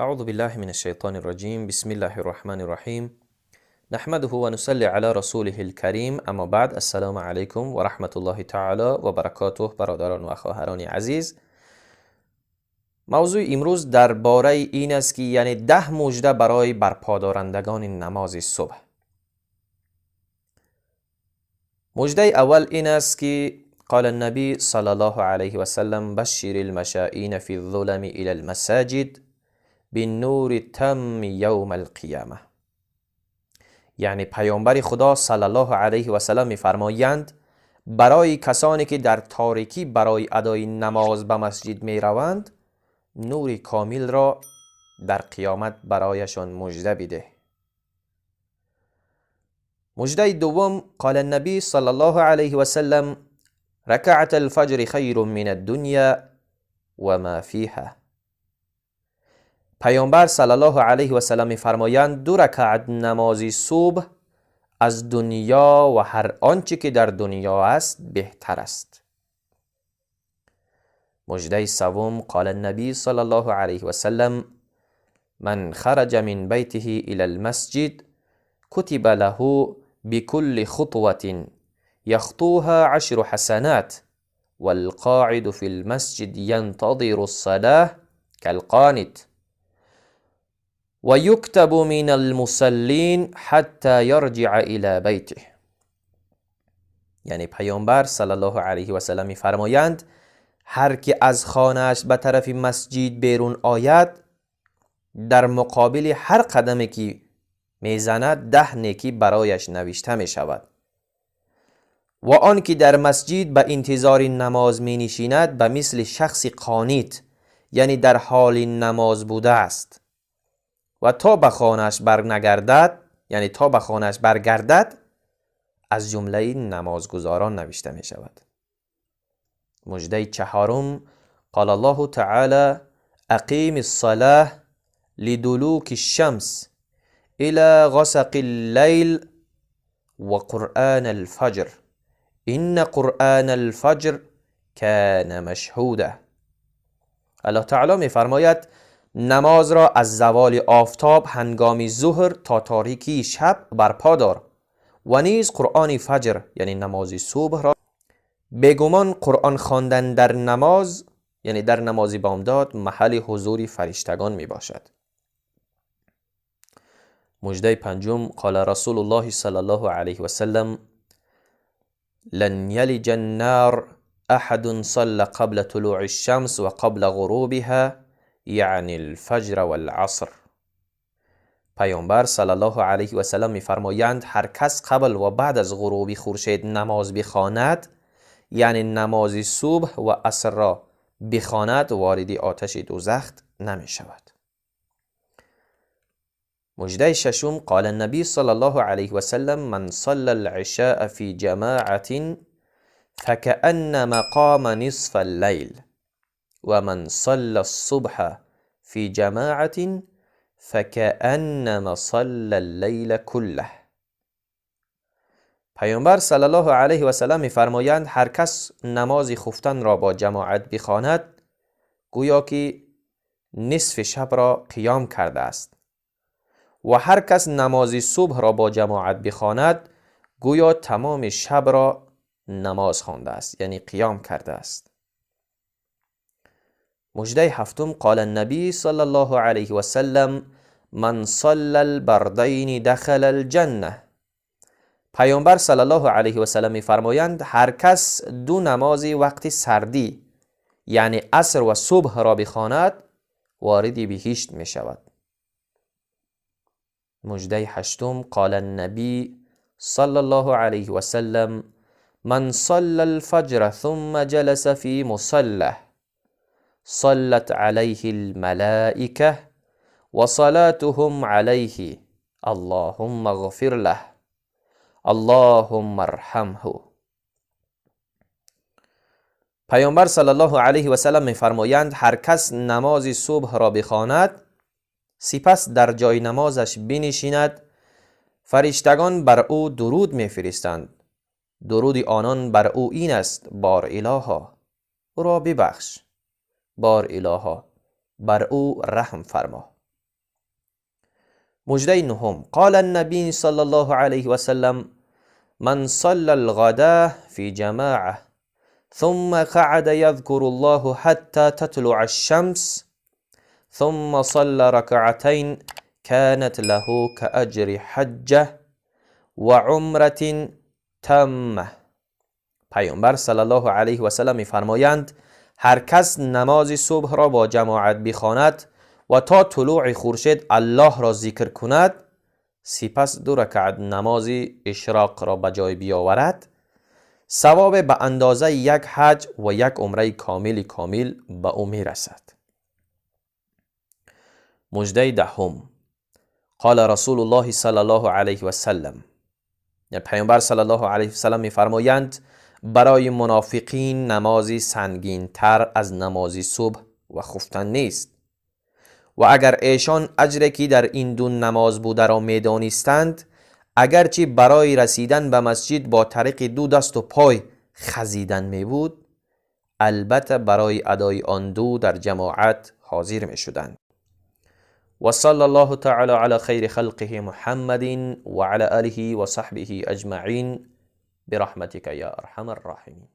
اعوذ بالله من الشیطان الرجیم. بسم الله الرحمن الرحیم. نحمده و نصلی علی رسوله الکریم. اما بعد، السلام علیکم و رحمت الله تعالی و برکاته. برادران و خواهران عزیز، موضوع امروز درباره این است که یعنی 10 مژده برای برپادارندگان نماز صبح. مژده اول این است که قال النبی صلی الله علیه و سلم: بشر المشائین فی الظلم الى المساجد بالنور التام یوم القیامه. یعنی پیامبر خدا صلی الله علیه و سلم می‌فرمایند برای کسانی که در تاریکی برای ادای نماز به مسجد می‌روند، نور کامل را در قیامت برایشان مژده بده. مژده دوم: قال النبی صلی الله علیه و سلم: رکعت الفجر خیر من الدنیا و ما فیها. پیامبر صلی الله علیه و سلم می‌فرمایند 2 رکعت نماز صبح از دنیا و هر آنچه که در دنیا است بهتر است. مژده سوم: قال النبی صلی الله علیه و سلم: من خرج من بیته الى المسجد كتب له بكل خطوة يخطوها 10 حسنات والقاعد في المسجد ينتظر الصلاة كالقانت ويكتب من المصلين حتى يرجع إلى بيته. یعنی پیامبر صلی الله علیه و سلم فرمایند هر که از خانه‌اش به طرف مسجد بیرون آید، در مقابل هر قدمی که میزند 10 نیکی برایش نوشته می شود و آن که در مسجد به انتظار نماز می نشیند به مثل شخص قانت، یعنی در حال نماز بوده است و تا به خانه‌اش برنگردد، یعنی تا به خانه‌اش برگردد، از جمله نمازگزاران نوشته می شود. مژده چهارم: قال الله تعالی: اقیم الصلاة لدلوک الشمس الى غسق اللیل و قرآن الفجر ان قرآن الفجر کان مشهودا. الله تعالی می فرماید نماز را از زوال آفتاب هنگام ظهر تا تاریکی شب برپا دار و نیز قرآن فجر، یعنی نماز صبح را. بیگمان قرآن خواندن در نماز، یعنی در نماز بامداد، محل حضور فرشتگان می باشد. مژده پنجم: قال رسول الله صلی الله علیه و سلم: لن یلج النار احد صلى قبل طلوع الشمس و قبل غروبها، یعنی الفجر والعصر. پیامبر صلی الله علیه و سلم می‌فرمایند هر کس قبل و بعد از غروب خورشید نماز بخواند، یعنی نماز صبح و عصر را بخواند، وارد آتش دوزخ نمی شود. مژده ششم: قال النبی صلی الله علیه و سلم: من صلى العشاء فی جماعة فكأنما قام نصف اللیل و من صلى الصبح فی جماعة فكأنما صلى اللیل كله. پیامبر صلی الله علیه و سلم می‌فرمایند هر کس نماز خفتن را با جماعت بخواند، گویا که نصف شب را قیام کرده است و هر کس نماز صبح را با جماعت بخواند، گویا تمام شب را نماز خوانده است، یعنی قیام کرده است. مژده هفتم: قال النبی صلی الله علیه و سلم: من صلى البردین دخل الجنه. پیامبر صلی الله علیه و سلم می‌فرمایند هر کس 2 نماز وقت سردی، یعنی عصر و صبح را بخواند، وارد بهشت می شود. مژده هشتم: قال النبی صلی الله علیه و سلم: من صلى الفجر ثم جلس فی مصلاه صلت علیه الملائکه و صلاتهم علیه اللهم اغفر له اللهم ارحمه. پیامبر صلی الله علیه و سلم می‌فرمایند هر کس نماز صبح را بخواند، سپس در جای نمازش بنشیند، فرشتگان بر او درود می‌فرستند. درود آنان بر او این است: بار الها او را ببخش، بار الها بر او رحم فرما. مژده نهم: قال النبي صلى الله عليه وسلم: من صلى الغداة في جماعة ثم قعد يذكر الله حتى تطلع الشمس ثم صلى ركعتين كانت له كأجر حجة وعمرة تامة. پیامبر صلی الله علیه و سلم می‌فرمایند: هر کس نماز صبح را با جماعت بخواند و تا طلوع خورشید الله را ذکر کند، سپس 2 رکعت نماز اشراق را به جای بیاورد، ثواب به اندازه 1 حج و 1 عمره کامل کامل به او میرسد. مژده دهم: قال رسول الله صلی الله علیه و سلم، یعنی پیامبر صلی الله علیه و سلم میفرمایند: برای منافقین نمازی سنگین تر از نماز صبح و خفتن نیست، و اگر ایشان اجری که در این دو نماز بوده را میدانستند، اگرچه برای رسیدن به مسجد با طریق 2 دست و پای خزیدن می بود، البته برای ادای آن دو در جماعت حاضر می شدند. و صلی الله تعالی علی خیر خلقه محمد و علی آله و صحبه اجمعین برحمتک یا ارحم الراحمین.